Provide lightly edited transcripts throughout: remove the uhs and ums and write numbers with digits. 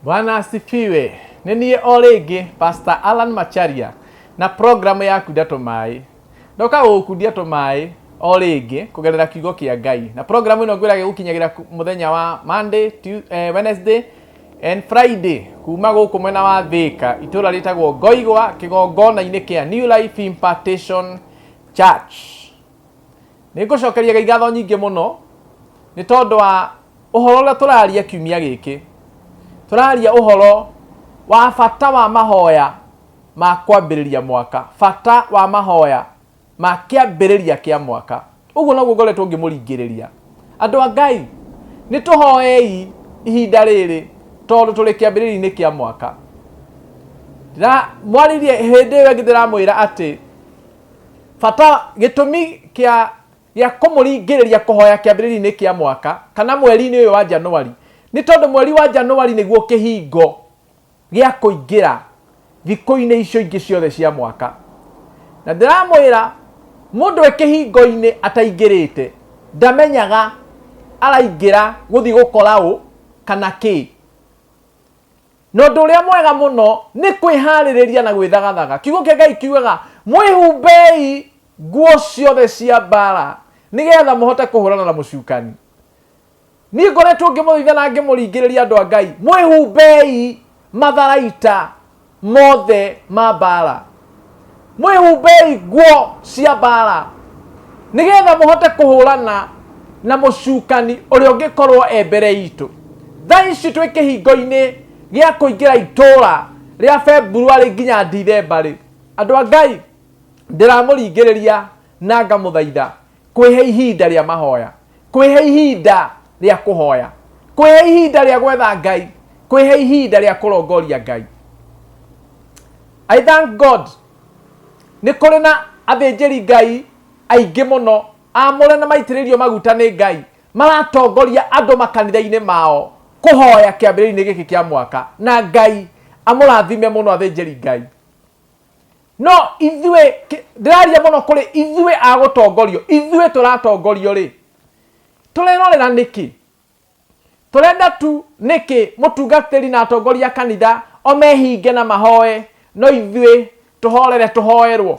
Bwana asifiwe. Nĩ niĩ o rĩngĩ Pastor Alan Macharia na programu ya Kunda Tũmaĩ. Ndoka gũgũkundia tũmaĩ o rĩngĩ kũgerera kiugo kĩa Ngai. Na programu ĩno ngwĩraga ĩgũkinyagĩra mũthenya wa Monday, Wednesday and Friday kuma gũkũ mwena wa Thĩka, itũũra rĩtagwo Ngoigwa, kĩgongona-inĩ kĩa New Life Impartation Church. Nĩ ngũcokeria Ngai ngatho nyingĩ mũno nĩ tondũ wa ũhoro ũrĩa tũraria kiumia gĩkĩ. Tũraria ũhoro wa bata wa mahoya ma kwambĩrĩria mwaka, bata wa mahoya ma kĩambĩrĩria kĩa mwaka. Ũguo noguo ngoretwo ngĩmũringĩrĩria. Andũ a Ngai, nĩ tũhoei ihinda rĩrĩ tondũ tũrĩ kĩambĩrĩria-inĩ kĩa mwaka. Ndĩramwarĩirie hĩndĩ ĩyo ĩngĩ ndĩramwĩra atĩ bata gĩtũmi kĩa gĩa kũmũringĩrĩria kũhoya kĩambĩrĩria-inĩ kĩa mwaka kana mweri-inĩ ũyũ wa Januari nĩ tondũ mweri wa Januari nĩguo kĩhingo gĩa kũingĩra thikũ-inĩ icio ingĩ ciothe cia mwaka. Na ndĩramwĩra mũndũ e kĩhingo-inĩ ataingĩrĩte ndamenyaga araingĩra gũthiĩ gũkora ũ kana kĩ. Na ũndũ ũrĩa mwega mũno nĩ kwĩharĩrĩria na gwĩthagathaga. Kiugo kĩa Ngai kiugaga, mwĩhumbei nguo ciothe cia mbaara nĩgetha mũhote kũhũrana na mũcukani. Niĩ ngoretwo ngĩmũthaitha na ngĩmũringĩrĩria andũ a Ngai, mwĩhumbei matharaita mothe ma mbaara. Mwĩhumbei nguo cia mbaara nĩgetha mũhote kũhũrana na mũcukani ũrĩa ũngĩkorwo e mbere itũ. Thaa ici twĩ kĩhingo-inĩ gĩa kũingĩra itũũra rĩa Februarĩ nginya Dithemba-rĩ, andũ a Ngai, ndĩramũringĩrĩria na ngamũthaitha kwĩhe ihinda rĩa mahoya, kwĩhe ihinda rĩa kũhoya, kwĩhe ihinda rĩa gwetha Ngai, kwĩhe ihinda rĩa kũrongoria Ngai. I thank God nĩ kũrĩ na athĩnjĩri Ngai aingĩ mũno amũre na maitĩrĩirio maguta nĩ Ngai maratongoria andũ makanitha-inĩ mao kũhoya kĩambĩrĩria-inĩ gĩkĩ kĩa mwaka, na Ngai amũrathime mũno athĩnjĩri Ngai. No ithuĩ, ndĩraria mũno kũrĩ ithuĩ a gũtongorio, ithuĩ tũratongorio rĩ, tũrerorera nĩkĩ? Tũrenda tu nĩkĩ mũtungatĩri na atongoria a kanitha o mehinge na mahoe, no ithuĩ tũhorere tũhoerwo?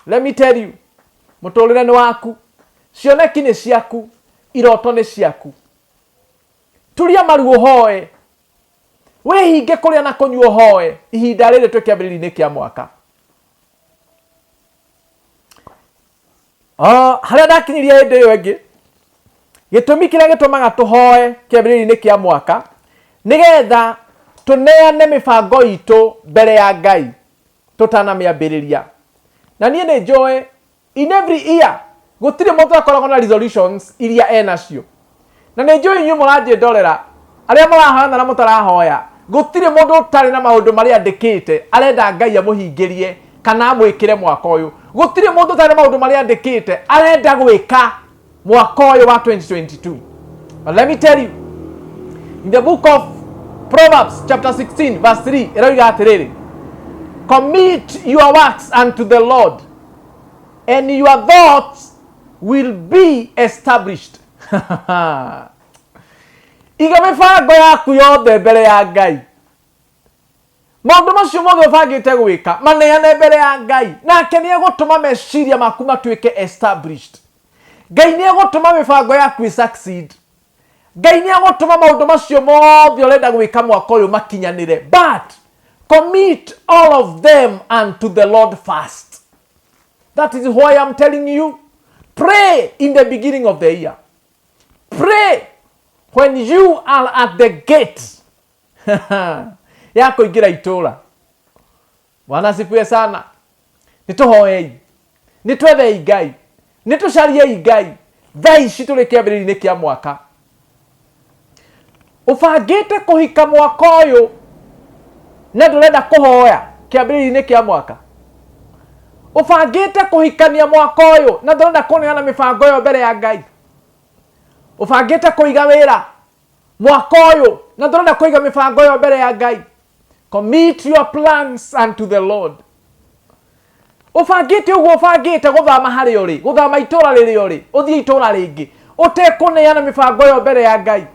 Let me tell you, mũtũrĩre nĩ waku, cioneki nĩ ciaku, iroto nĩ ciaku. Turia maru ũhoe, wĩhinge kũrĩa na kũnyua ũhoe ihinda rĩrĩ twĩ kĩambĩrĩria-inĩ kĩa mwaka. Harĩa ndakinyirie hĩndĩ ĩyo ĩngĩ, gĩtũmi kĩrĩa gĩtũmaga tũhoe kĩambĩrĩria-inĩ kĩa mwaka nĩgetha tũneane mĩbango itũ mbere ya Ngai tũtanamĩambĩrĩria. Na niĩ nĩ njũĩ In every year gũtirĩ mũndũ akoragwo na resolutions iria enacio. Na nĩ njũĩ inyuĩ mũranjĩndorera arĩa mũrahoya na arĩa mũtarahoya, gũtirĩ mũndũ ũtarĩ na maũndũ marĩa andĩkĩte arenda Ngai amũhingĩrie kana amwĩkĩre mwaka ũyũ. Gũtirĩ mũndũ ũtarĩ na maũndũ marĩa andĩkĩte arenda gwĩka mwaka ũyũ wa 2022. But let me tell you, in the book of Proverbs chapter 16 verse 3 ĩroiga atĩrĩrĩ, commit your works unto the Lord and your thoughts will be established. Iga mĩbango yaku yothe mbere ya Ngai. Maũndũ macio mothe ũbangĩte gwĩka maneane mbere ya Ngai, nake nĩ egũtũma meciria maku matuĩke established. Ngai nĩ egũtũma mĩbango yaku ĩ succeed. Ngai nĩ egũtũma maũndũ macio mothe ũrenda gwĩka mwaka ũyũ makinyanĩre. But commit all of them unto the Lord first. That is why I'm telling you, pray in the beginning of the year. Pray when you are at the gate ya kũingĩra itũũra. Bwana asifiwe sana. Nĩ tũhoei, nĩ twethei Ngai, nĩ tũcariei Ngai thaa ici tũrĩ kĩambĩrĩria-inĩ kĩa mwaka. Ũbangĩte kũhika mwaka ũyũ na ndũrenda kũhoya kĩambĩrĩria-inĩ kĩa mwaka? Ũbangĩte kũhikania mwaka ũyũ na ndũrenda kũneana mĩbango ĩyo mbere ya Ngai? Ũbangĩte kũiga wĩra mwaka ũyũ na ndũrenda kũiga mĩbango ĩyo mbere ya Ngai? Commit your plans unto the Lord. Ũbangĩte ũguo ũbangĩte gũthama harĩa ũrĩ, gũthama itũra rĩrĩa ũrĩ, ũthiĩ itũra rĩngĩ, ũtekũneana mĩbango ĩyo mbere ya Ngai.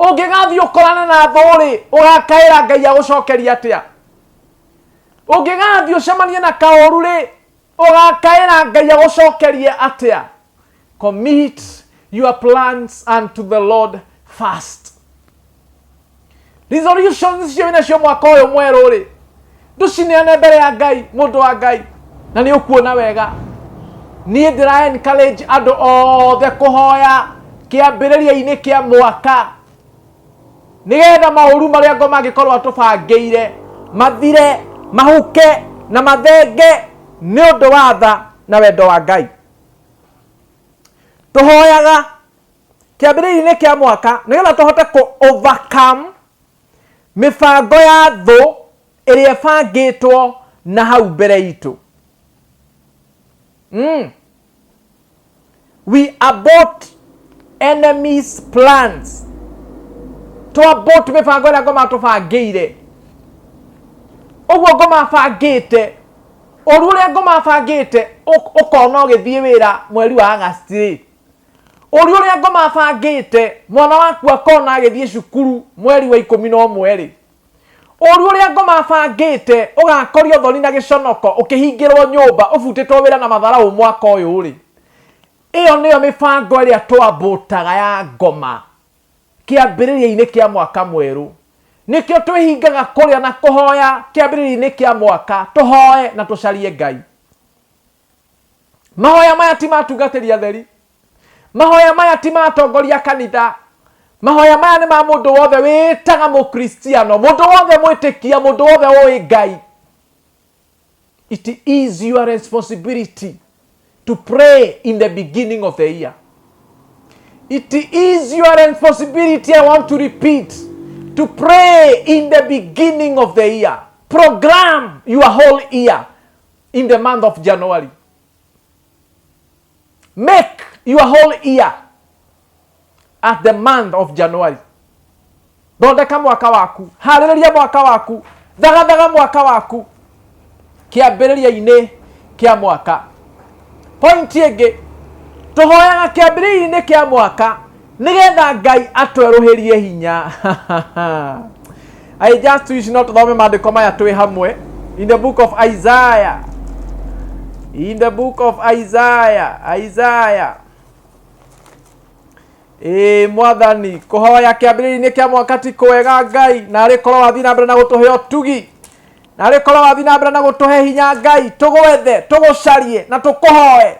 Ũngĩgathiĩ ũkorane na thũ rĩ, ũgakaĩra Ngai agũcokerie atĩa? Ũngĩgathiĩ ũcemanie na kaũru rĩ, ũgakaĩra Ngai agũcokerie atĩa? Commit your plans unto the Lord first. Resolutions icio wĩnacio mwaka ũyũ mwerũ rĩ, ndũcineane mbere ya Ngai, mũndũ wa Ngai, na nĩ ũkuona wega. Niĩ ndĩra encourage andũ othe kũhoya kĩambĩrĩria-inĩ kĩa mwaka nĩgetha maũru marĩa ngoma angĩkorwo atũbangĩire mathire, mahuke na mathenge nĩ ũndũ wa tha na wendo wa Ngai. Tũhoyaga kĩambĩrĩria-inĩ kĩa mwaka nĩgetha tũhote kũ overcome mĩbango ya thũ ĩrĩa ĩbangĩtwo na hau mbere itũ. We abort enemies plans. To abort mĩbango ĩrĩa ngoma tũbangĩire. Ũguo ngoma bangĩte, ũru ũrĩa ngoma bangĩte ũkona ũgĩthiĩ wĩra mweri wa August rĩ. Ũru ũrĩa ngoma bangĩte mwana waku akona agĩthiĩ cukuru mweri wa 11 rĩ. Ũru ũrĩa ngoma bangĩte ũgakorio thoni na gĩconoko ũkĩhingĩrwo nyũmba ũbutĩtwo wĩra na matharaũ mwaka ũyũ rĩ. Ĩyo nĩyo mĩbango ĩrĩa twambũtaga ya ngoma kĩambĩrĩria-inĩ kĩa mwaka mwerũ. Nĩkĩo twĩhingaga kũrĩa na kũhoya kĩambĩrĩria-inĩ kĩa mwaka, tũhoe na tũcarie Ngai. Mahoya maya ti ma atungatĩri atheri. Mahoya maya ti ma atongoria a kanitha. Mahoya maya nĩ ma mũndũ wothe wĩtaga mũkristiano, mũndũ wothe mwĩtĩkia, mũndũ wothe ũĩ Ngai. It is your responsibility to pray in the beginning of the year. It is your responsibility, I want to repeat, to pray in the beginning of the year. Program your whole year in the month of January. Make your whole year at the month of January. Thondeka mwaka waku, harĩrĩria mwaka waku, thagathaga mwaka waku kĩambĩrĩria-inĩ kĩa mwaka. Point ĩngĩ, tũhoyaga kĩambĩrĩria-inĩ kĩa mwaka nĩgetha Ngai atwerũhĩrie hinya. I just wish no tũthome maandĩko maya twĩ hamwe in the book of Isaiah. In the book of Isaiah, Isaiah. Ĩĩ mwathani, kũhoya kĩambĩrĩria-inĩ kĩa mwaka ti kwega Ngai, narĩ korwo wathiĩ na mbere na gũtũhe ũtugi, narĩ korwo wathiĩ na mbere na gũtũhe hinya Ngai, tũgwethe, tũgũcarie na tũkũhoe,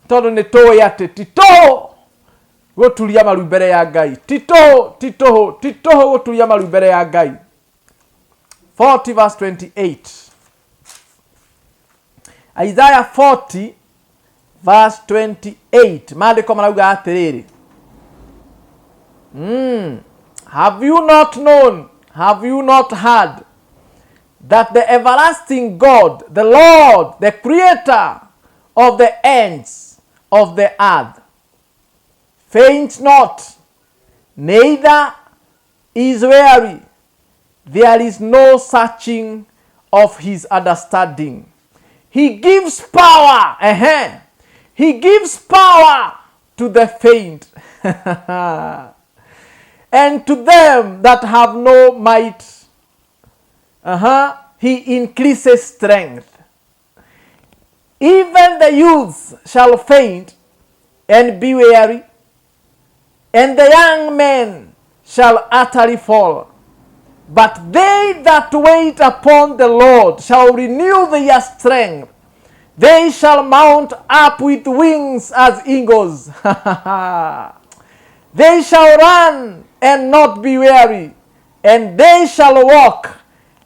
tondũ nĩ tũĩ atĩ ti tũhũ gũturia maru mbere ya Ngai, ti tũhũ, ti tũhũ, ti tũhũ gũturia maru mbere ya Ngai. 40 verse 28. Isaiah 40 verse 28 maandĩko marauga atĩrĩrĩ, Have you not known, have you not heard that the everlasting God, the Lord, the creator of the ends of the earth, faints not, neither is weary? There is no searching of his understanding. He gives power. He gives power to the faint. And to them that have no might, he increases strength. Even the youths shall faint and be weary, and the young men shall utterly fall. But they that wait upon the Lord shall renew their strength. They shall mount up with wings as eagles. They shall run and not be weary, and they shall walk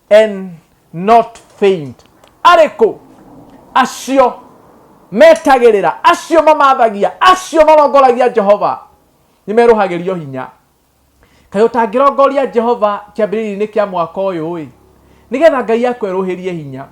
and not faint. Arĩkũ acio metagĩrĩra, acio mamathagia, acio marongoragia Jehova, nĩ merũhagĩrio hinya. Kaĩ ũtangĩrongoria Jehova kĩambĩrĩria-inĩ kĩa mwaka ũyũ ĩ, nĩgetha Ngai akwerũhĩrie hinya.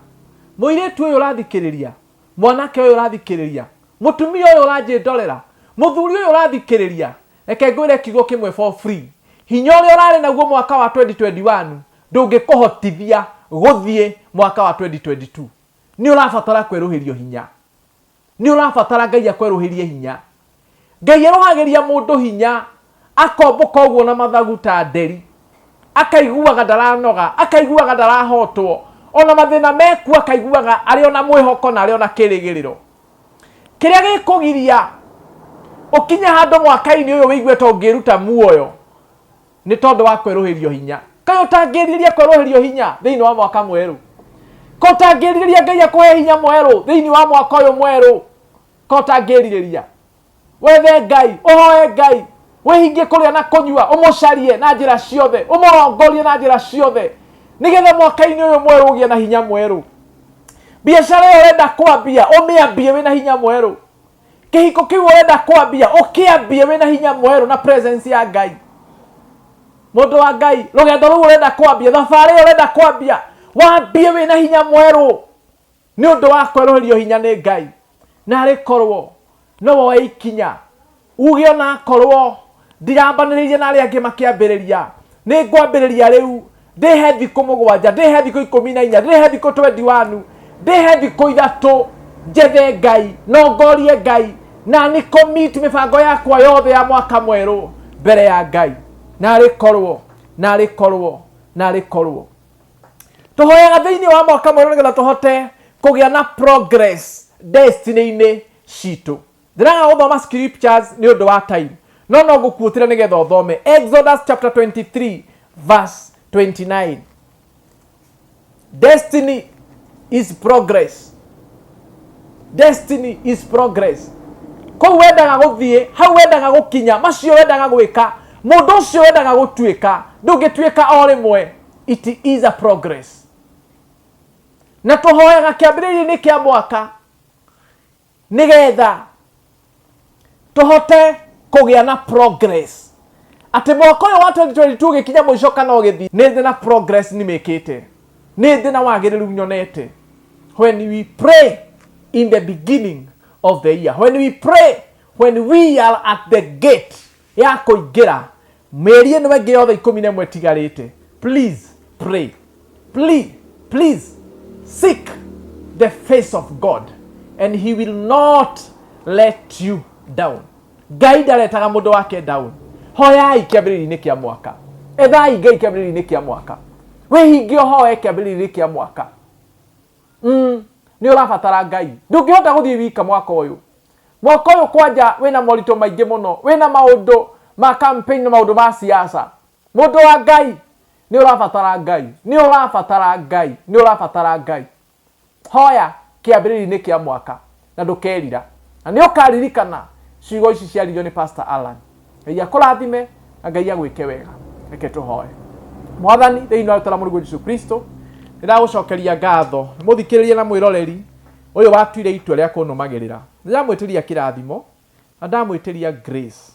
Mũirĩtu ũyũ ũrathikĩrĩria, mwanake ũyũ ũrathikĩrĩria, mũtumia ũyũ ũranjĩndorera, mũthuri ũyũ ũrathikĩrĩria, reke ngwĩre kiugo kĩmwe for free. Hinya ũrĩa ũrarĩ naguo mwaka wa 2021 ndũngĩkũhotithia gũthiĩ mwaka wa 2022. Nĩ ũrabatara kwerũhĩrio hinya. Nĩ ũrabatara Ngai akwerũhĩrie hinya. Ngai erũhagĩria mũndũ hinya Akombũka ũguo na mathagu ta nderi. Akaiguaga ndaranoga, akaiguaga ndarahotwo. Ona mathĩna mekuo akaiguaga arĩ ona mwĩhoko na arĩ ona kĩrĩgĩrĩro. Kĩrĩa gĩkũgiria ũkinye handũ mwaka-inĩ ũyũ wĩigue ta ũngĩruta muoyo nĩ tondũ wa kwerũhĩrio hinya. Kaĩ ũtangĩrirĩria kwerũhĩrio hinya thĩinĩ wa mwaka mwerũ? Ko ũtangĩrirĩria Ngai akũhe hinya mwerũ thĩinĩ wa mwaka ũyũ mwerũ? Ko ũtangĩrirĩria? Wethe Ngai, ũhoe Ngai, wĩhingie kũrĩa na kũnyua, ũmũcarie na njĩra ciothe, ũmũrongorie na njĩra ciothe, nĩgetha mwaka-inĩ ũyũ mwerũ ũgĩe na hinya mwerũ. Biacara ĩyo ũrenda kwambia, ũmĩambie wĩna hinya mwerũ. Kĩhiko kĩu ũrenda kwambia, ũkĩambie wĩna hinya mwerũ na presence ya Ngai. Mũndũ wa Ngai, rũgendo rũu ũrenda kwambia, thabarĩ ĩyo ũrenda kwambia, wambie wĩna hinya mwerũ. Nĩ ũndũ wa kwerũhĩrio hinya nĩ Ngai. Narĩ korwo no woe ikinya uge ona akorwo ndirambanĩrĩirie na arĩa angĩ makĩambĩrĩria, nĩ ngwambĩrĩria rĩu, ndĩhe thikũ mũgwanja, ndĩhe thikũ 14, ndĩhe thikũ 21, ndĩhe thikũ 3 njethe Ngai, nongorie Ngai, na nĩ commit mĩbango yakwa yothe ya mwaka mwerũ mbere ya Ngai. Narĩ korwo, narĩ korwo, narĩ korwo. Tũhoyaga thĩinĩ wa mwaka mwerũ nĩgetha tũhote kũgĩa na progress destiny-inĩ citũ. Ndĩraga gũthoma scriptures nĩ ũndũ wa time, no no ngũkuũtĩre nĩgetha ũthome Exodus chapter 23 verse 29. Destiny is progress. Destiny is progress. Kũu wendaga gũthiĩ, hau wendaga gũkinya, macio wendaga gwĩka, mũndũ ũcio wendaga gũtuĩka, ndũngĩtuĩka o rĩmwe. It is a progress. Na tũhoyaga kĩambĩrĩria-inĩ kĩa mwaka nĩgetha tũhote kũgĩa na progress. Atĩ mwaka ũyũ wa 2022 ũgĩkinya mũico kana ũgĩthiĩ, nĩ ndĩ na progress nimĩkĩte, nĩ ndĩ na wagĩrĩru nyonete. When we pray in the beginning of the year, when we pray when we are at the gate ya kũingĩra mĩeri ĩno ĩngĩ yothe 11 ĩtigarĩte, please pray, please, please seek the face of God and he will not let you down. Ngai ndaretaga mũndũ wake down. Hoyai kĩambĩrĩria-inĩ kĩa mwaka, ethai Ngai kĩambĩrĩria-inĩ kĩa mwaka, wĩhinge ũhoe kĩambĩrĩria-inĩ kĩa mwaka. Nĩ ũrabatara Ngai, ndũngĩhota gũthiĩ wika mwaka ũyũ. Mwaka ũyũ kwanja wĩna moritũ maingĩ mũno, wĩna maũndũ ma campaign na maũndũ ma siasa. Mũndũ wa Ngai, nĩ ũrabatara Ngai, nĩ ũrabatara Ngai, nĩ ũrabatara Ngai. Hoya kĩambĩrĩria-inĩ kĩa mwaka na ndũkerira, na nĩ ũkaririkana ciugo ici ciaririo nĩ Pastor Allan. Ngai akũrathime na Ngai agwĩke wega. Reke tũhoe. Mwathani, thĩinĩ wa rĩtwa rĩa Mũrũguo Jesu Kristo, nĩndagũcokeria ngatho nĩ mũthikĩrĩria na mwĩroreri ũyũ watuire itua rĩa kũnũmagĩrĩra. Nĩndamwĩtĩria kĩrathimo na ndamwĩtĩria grace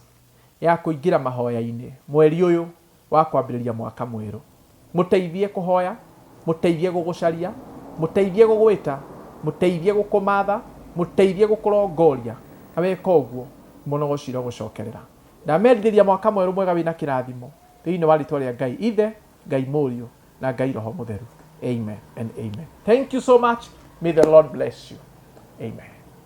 ya kũingĩra mahoya-inĩ mweri ũyũ wa kwambĩrĩria mwaka mwerũ. Mũteithie kũhoya, mũteithie gũgũcaria, mũteithie gũgwĩta, mũteithie gũkũmatha, mũteithie gũkũrongoria. Na weka ũguo, mũnogo cirogũcokerera. Ndamendithĩria mwaka mwerũ mwega wĩna kĩrathimo thĩinĩ wa rĩtwa rĩa Ngai Ithe, Ngai Mũriũ na Ngai Roho Mũtheru. Amen and amen. Thank you so much. May the Lord bless you. Amen.